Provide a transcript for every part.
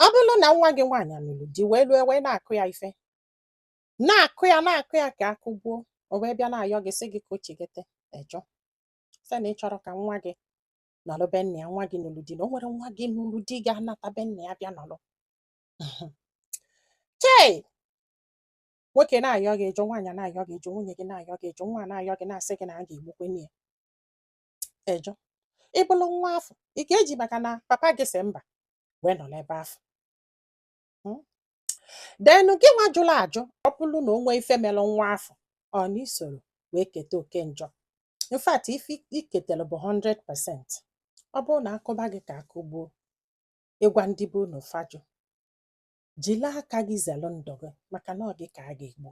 Ọ bụrụ na nwa gị nwaanyị nụrụ di wee lue wee na-akụ ya ife, na-akụ ya, na-akụ ya ka akụgbuo, o wee bịa na-ayọ gị, sị gị ka o chigete ejọ, sị na ị chọrọ ka nwa gị nọrọ be nna ya. Nwa gị nụrụ di, na o nwere nwa gị nụrụ di ga-anata be nna ya bịa nọrọ. Chei, nwoke na-ayọ gị ejọ, nwaanyị na-ayọ gị ejọ, nwunye gị na-ayọ gị ejọ, nwa na-ayọ gị, na-asị gị na a ga-egbukwe ya ejọ. Ị bụrụ nwa afọ, ị ga-eji maka na papa gị sị mba wee nọrọ ebe afọ? Denu gị nwa jụrụ ajụ, ọ bụrụ na o nwee ife mere nwa afọ, ọ na isoro wee keta oke njọ. In fact, ife iketere bụ 100%. Ọ bụrụ na akụba gị ka akụgbuo, ịgwa ndị be unu fajụ, jiri aka gị zelụ ndụ gị, maka na ọ gị ka a ga-egbu.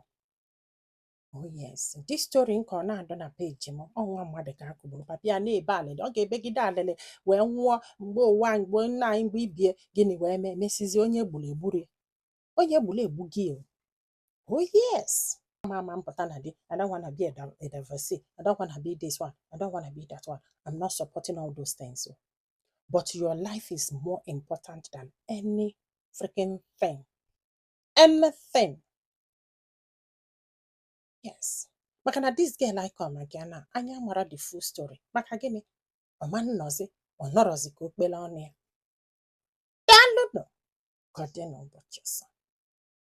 Oh yes, this story nke ọ na-adụ na peji m, ọnwa mmadụ ka a kụgburu, papa ya na-ebe alịlị, ọ ga-ebegide alịlị wee nwụọ. Mgbe ụwa, mgbe nna anyị, mgbe ibie gịnị wee mee mesizi, onye gburu egburu ya, onye gburu egbu gị o. Oh yes, ama ama mpụta na di. I don't wanna be a divorcee. I don't wanna be this one, I don't wanna be that one. I'm not supporting all those things o. But your life is more important than any freaking thing, anything. Yes, maka na this girl I maka ya na anya mara the full story. Maka gịnị? Ọma nnọzi, ọ nọrọzi ka o kpere ọnụ ya. Daalụnụ, ka ọ dị n'ụbọchị ọzọ.